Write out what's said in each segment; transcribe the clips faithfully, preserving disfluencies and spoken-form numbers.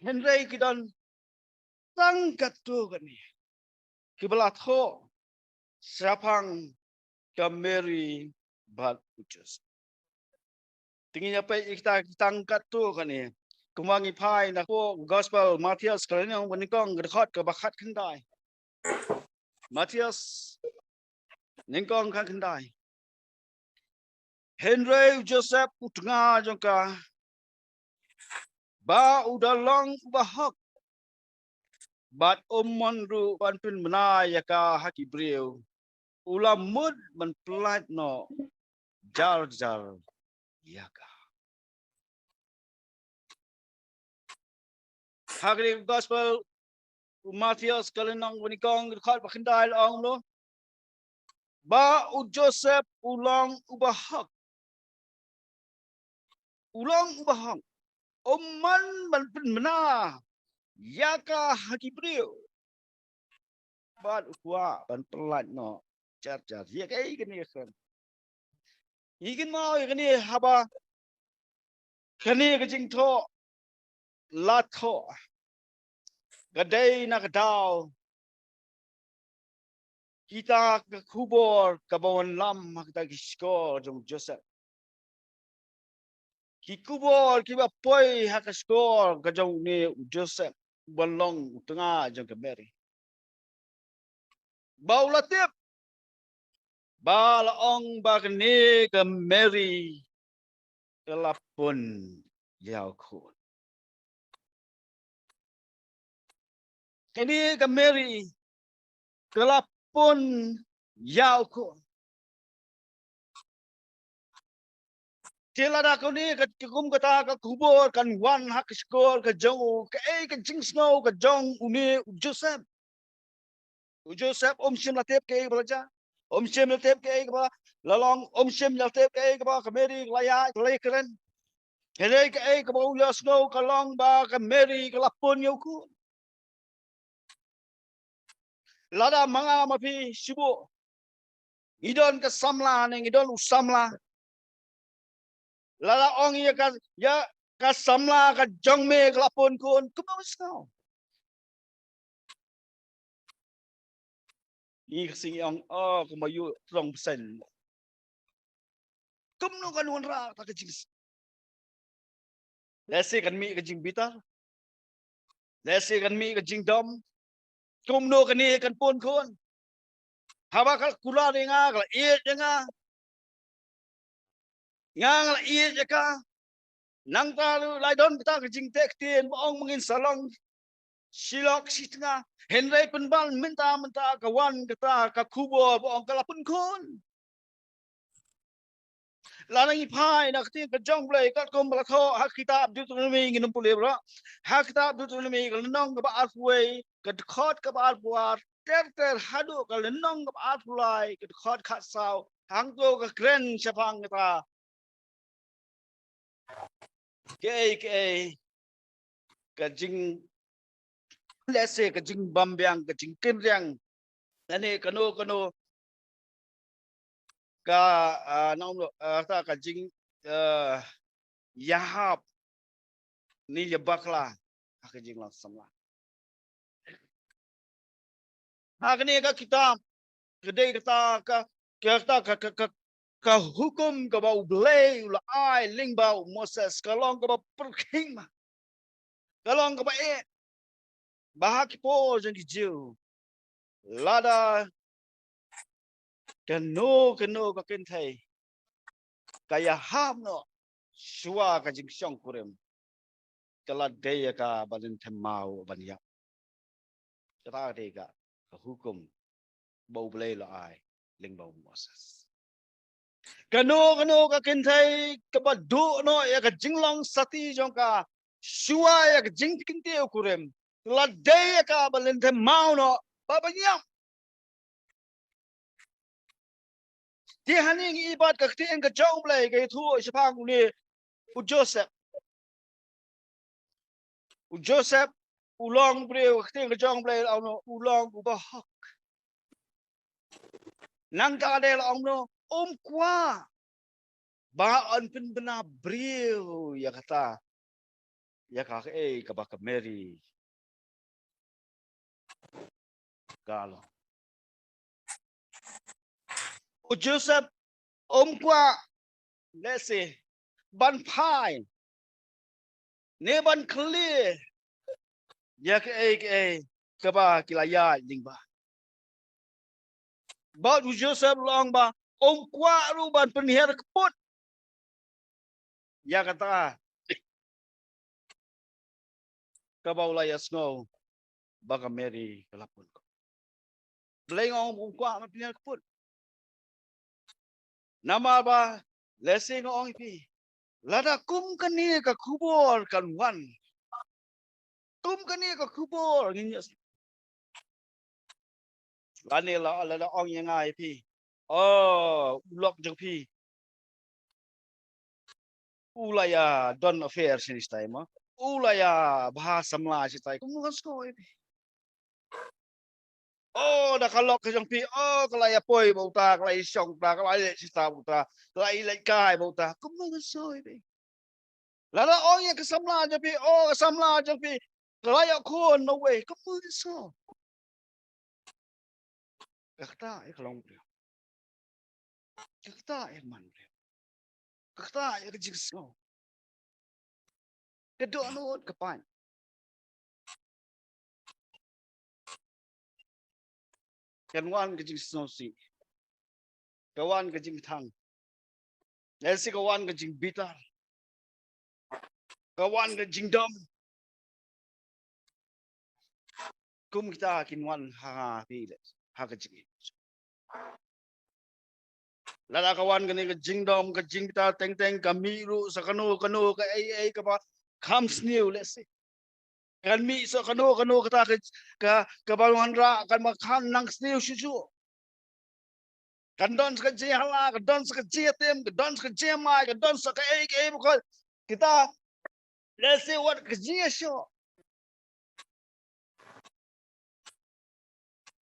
Hynrei ki don tang katto katne kiba la thoh shaphang ka Mary bad u Joseph. Te ngin ïa peit ïa kita ki tang katto katne. Kumba ngi phai na ka Gospel Mathaios ka lynnong ba nyngkong ka dkhot kaba khatkhyndai. Mathaios nyngkong khatkhyndai. Hynrei u Joseph u tnga jong ka, ba u da long uba hok, bad um mon ruh ban pynbna ïa ka ha ki briew, u la mut ban pyllait noh jar jar ïa ka. Ha kane ka Gospel u Mathaios ka lynnong ba nyngkong ka dkhot ba khyndai la ong lo, ba u Joseph u long uba hok. U long uba hok. Um mon ban pynbna ïa ka ha ki briew, bad u kwah ban pyllait noh jar jar. Ïa kaei kane ka kren? Ngi kynmaw ïa kane haba kane ka jingthoh la thoh, ka dei na ka daw kita ka khubor kaba wanlam ha kita ki shkor jong u Joseph. Ki khubor kiba poi ha ka shkor ka jong une u Joseph uba long u tnga jong ka Mary, ba u la tip, ba la ong ba kane ka Mary ka la pun ïa u khun. Kane ka Mary ka la pun ïa u khun. Te lada kane ka, ka kum kata ka khubor kan wan ha ka shkor ka jong u, kaei ka jingsngew ka jong une u Joseph? U Joseph um shym la tip kaei kaba la jia. Um shym la tip kaei kaba la long, um shym la tip kaei kaba ka Mary ka la ïa, ka la ïakren. Hynrei kaei kaba u ïohsngew ka long ba ka Mary ka la pun ïa u khun. Lada ma nga ma phi shuh, ngi don ka samla ne ngi don u samla, lada ong ïa ka, ïa ka samla ka jong me ka la pun khun, kumno sngew? Ngi ka sing ong, oh, kumba ïoh trong bseiñ. Kumno kan wanrah ta ka jing, lehse kan mih ka jingbitar, lehse kan mih ka jingdom. Kumno kane kan pun khun? Haba ka la kular ïa nga, ka la ïeit ïa nga, nga nga la ïeit ïa ka. Nangta ruh la don kata ka jingteh ktien ba ong ba ngin sa long shi lok shi tnga. Hynrei pynban mynta mynta ka wan kata ka khubor ba ong ka la pun khun. Lada ngi phai na ka ktien ka jong U Blei katkum ba la thoh ha ka kitab Deuteronomi, ngin ym pule baroh. Ha ka kitab Deuteronomi ka lynnong kaba arphew wei, ka dkhot kaba arphew ar, ter ter haduh ka lynnong kaba arphew lai, ka dkhot khatsaw. Hangto ka kren shaphang kata kaei kaei ka jing, lehse ka jingbymbiang, ka jingkynriang, lane kano kano ka, ah, nong, ah, ta ka jing, ah, ïahap ne ïabakla ha ka jinglong samla. Ha kane ka kitab ka dei kata ka, kata ka, ka, ka, ka hukum kaba U Blei u la ai lyngba u Moses, ka long kaba pyrkhing ma, ka long kaba eh ba ha ki por jong ki Jiw, lada kano kano ka kynthei ka ïahap noh shuwa ka jingshong kurim, ka la dei ïa ka ban lynthem maw ban ïap. Kata ka dei ka, ka hukum ba U Blei u la ai lyngba u Moses. Kano kano ka kynthei kaba duh noh ïa ka jinglong sati jong ka shuwa ïa ka jingkyntiew kurim, la dei ïa ka ban lynthem maw noh ba ban ïap. Te hangne ngi i bad ka ktien ka jong U Blei ka ïathuh shaphang une u Joseph. U Joseph u long u briew, ka ktien ka jong U Blei la ong u long uba hok. Nangta de la ong, um kwah ba yn pynbna briew ïa kata ïa ka, eh, kaba ka Mary ka long. U Joseph um kwah, let's say, ban phai ne ban kylli ïa kaei kaei kaba ki la ïaid lyngba. Bad u Joseph u la ong ba um kwah ruh ban pynhiar kput ïa kata kaba u la ïasngew ba ka Mary ka la pun. Balei nga ong um kwah ban pynhiar kput? Namar ba, let's say, nga ong ïa phi, lada kum kane ka khubor kan wan, kum kane ka khubor ngin ïa, lane la, lada ong ïa nga ïa phi, oh, u lok jong phi u la ïa don affair shane shatai mo, u la ïa bha samla shane shatai, kumno ngan sngew ïa phi? Oh, da ka lok ka jong phi, oh, ka la ïa poi bad uta, ka la ïa shong uta, ka la ïa leit shata bad uta, ka la ïa leit kai bad uta, kumno ngan sngew ïa phi? Lada ong ïa ka samla jong phi, oh, ka samla jong phi ka la ïa khun na uwei, kumno ngan sngew? Kata ïa ka longbriew. Kata ïa ka manbriew. Kata ïa ka jingsngew. Ka dohnud ka paiñ. Kan wan ka jingsngewsih. Ka wan ka jingthang. Lehse ka wan ka jingbitar. Ka wan ka jingdom. Kum kita kin wan ha nga phi leh, ha ka jingim. Lada ka wan kane ka jingdom, ka jingbitar teng teng, ka mih ruh sa kano kano kaei kaei kaba kham sniew lehse. Kan mih sa kano kano kata ka, ka, kaba wanrah, kan ba kham nang sniew shuh shuh. Kan don sa ka jingïahala, kan don sa ka jingïatim, kan don sa ka jingïamai, kan don sa kaei kaei ba khuid. Kita, lehse wat ka jingïashoh.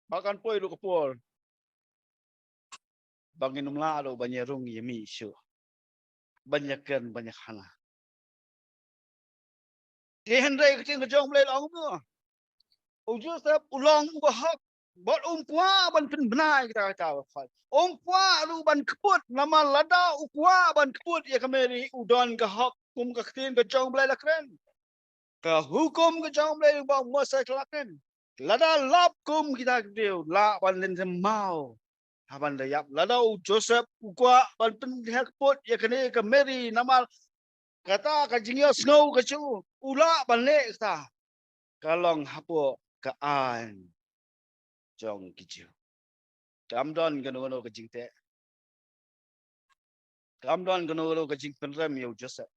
Ba kan poi ruh ka por ba ngin ym lah ruh ban ïarung ïamih shuh, ban ïakren, ban ïakhana. Te hynrei ka ktien ka jong U Blei la ong mo, u Joseph u long uba hok, bad um kwah ban pynbna ïa kita, kita ba khot. Um kwah ruh ban kput, namar lada u kwah ban kput ïa ka Mary, u don ka hok, kum ka ktien ka jong U Blei la kren. Ka hukum ka jong U Blei ba u Moses la kren. Lada lap kum kita ki briew, lah ban len maw. Haba da ïap, lada u Joseph u kwah ban pynhiar kput ïa kane ka Mary, namar kata ka jingïasngew ka jong u, u lah ban leh kata. Ka long hapoh ka aiñ jong ki Jiw. Kam don kano kano ka jingteh. Kam don kano kano ka jingpynrem ïa u Joseph.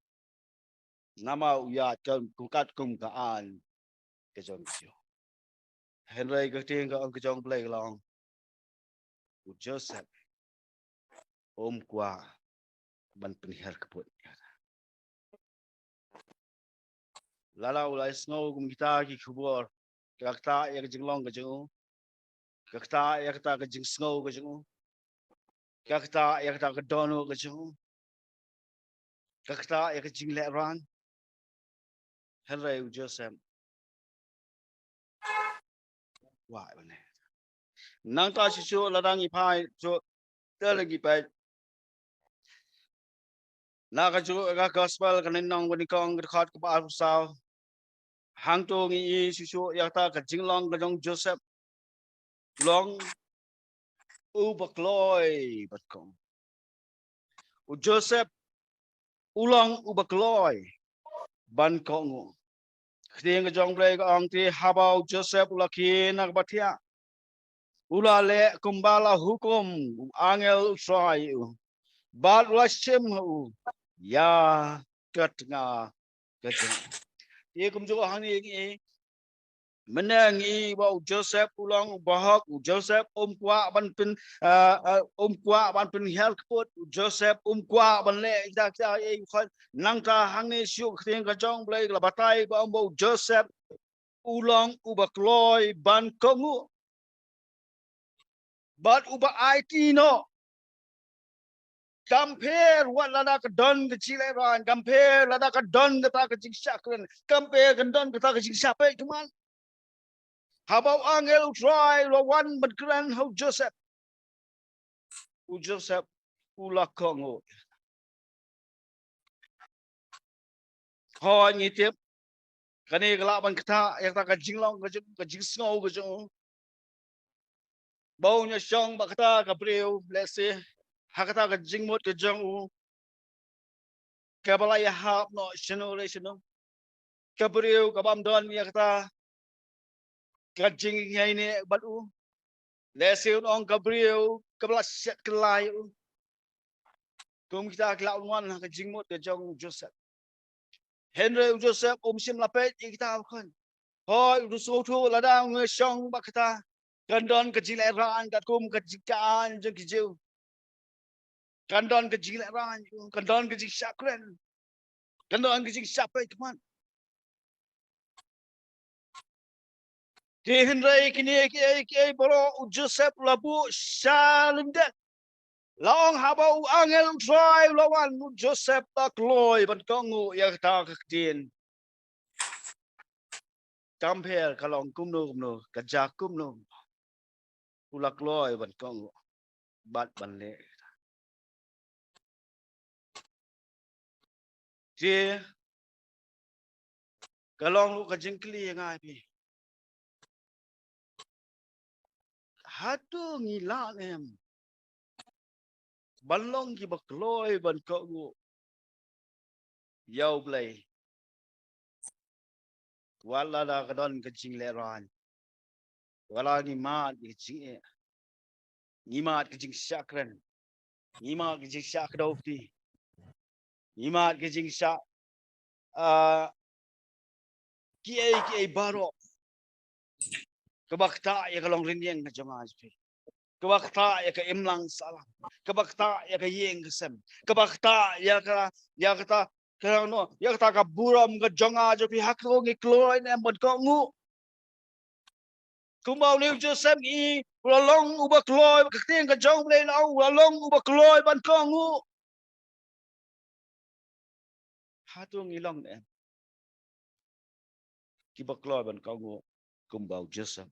Namar u ïaid kum, kum katkum ka aiñ ka jong ki Jiw. Hynrei ka ktien ka ong ka jong U Blei ka long, u Joseph um kwah ban pynhiar kput. Lada u la ïasngew kum kita ki khubor, ka ktah ïa ka jinglong ka jong u, ka ktah ïa kata ka jingsngew ka jong u, ka ktah ïa kata ka dohnud ka jong u, ka ktah ïa ka jinglehrain. Hynrei u Joseph, wah, bane. Nangta shisha lada ngi phai shuh, te la ngi peit na kajuh ka gospel ka lynnong ba nyngkong, ka dkhot kaba arphew saw. Hangto ngi ïohi shuh shuh ïa kata ka jinglong ka jong u Joseph. U long uba kloi ban kohnguh. U Joseph u long uba kloi ban kohnguh. Ka ktien ka jong U Blei ka ong, te haba u Joseph u la khie na kaba thiah, u la leh kumba la hukum u angel U Trai ïa u, bad u la shim ha u ïa ka tnga ka jong u. Te kumjuh hangne ngi, mynne ngi ïohi ba u Joseph u long uba hok, u Joseph um kwah ban pyn, ah, ah, um kwah ban pynhiar kput, u Joseph um kwah ban leh ïa kita kiei kiei. Nangta hangne shuh ka ktien ka jong U Blei ka la batai ba ong ba u Joseph u long uba kloi ban kohnguh. Bad uba aiti noh Kam pher wat lada ka don ka jinglehraiñ, kam pher lada ka don kata ka jingshah kren, kam pher ka don kata ka jingshah peit khmat. Haba u angel u Trai u la wan ban kren ha u Joseph, u Joseph u la kohnguh. Hooid, ngi tip kane ka lah ban ktah ïa kata ka jinglong ka jong, ka jingsngew ka jong u. Ba un ïashong bad kata ka briew, lehse ha kata ka jingmut ka jong u, kaba la ïahap noh shano re shano. Ka briew kabym don ïa kata ka jingïaineh bad u. Lehse un ong ka briew kaba la shet kylla ïa u. Kum kita ki la wan ha ka jingmut ka jong u Joseph. Hynrei u Joseph um shym la peit ïa kita, u khot. Hooid, u sngewthuh lada un ïashong bad kata, kan don ka jinglehraiñ katkum ka jingkha jong ki Jiw. Kan don ka jinglehraiñ, kan don ka jingshah kren, kan don ka jingshah peit khmat. Te hynrei kine kiei kiei baroh u Joseph u la buh sha lyndet. La ong haba u angel u Trai u la wan, u Joseph u la kloi ban kohnguh ïa kata ka ktien. Kam pher ka long kumno kumno, ka jia kumno, u la kloi ban kohnguh bad ban leh. Te ka long ruh ka jingkylli ïa nga ïa phi. Hato ngi lah ne em ban long kiba kloi ban kohnguh ïa U Blei wat lada ka don ka jinglehraiñ? Wat la ngi mad ka jingeh, ngi mad ka jingshah kren, ngi mad ka jingshah kdew kti, ngi mad ka jingshah, ah, kiei kiei baroh kaba ktah ïa ka long rynïeng ka jong nga jong phi, kaba ktah ïa ka imlang sahlang, kaba ktah ïa ka ïing ka sem, kaba ktah ïa ka, ïa kata ka, no, ïa kata ka burom ka jong nga jong phi. Hato ngi kloi ne em ban kohnguh? Kumba une u Joseph, ngi, u la long uba kloi, ka ktien ka jong U Blei la ong u la long uba kloi ban kohnguh. Hato ngi long ne em kiba kloi ban kohnguh kumba u Joseph?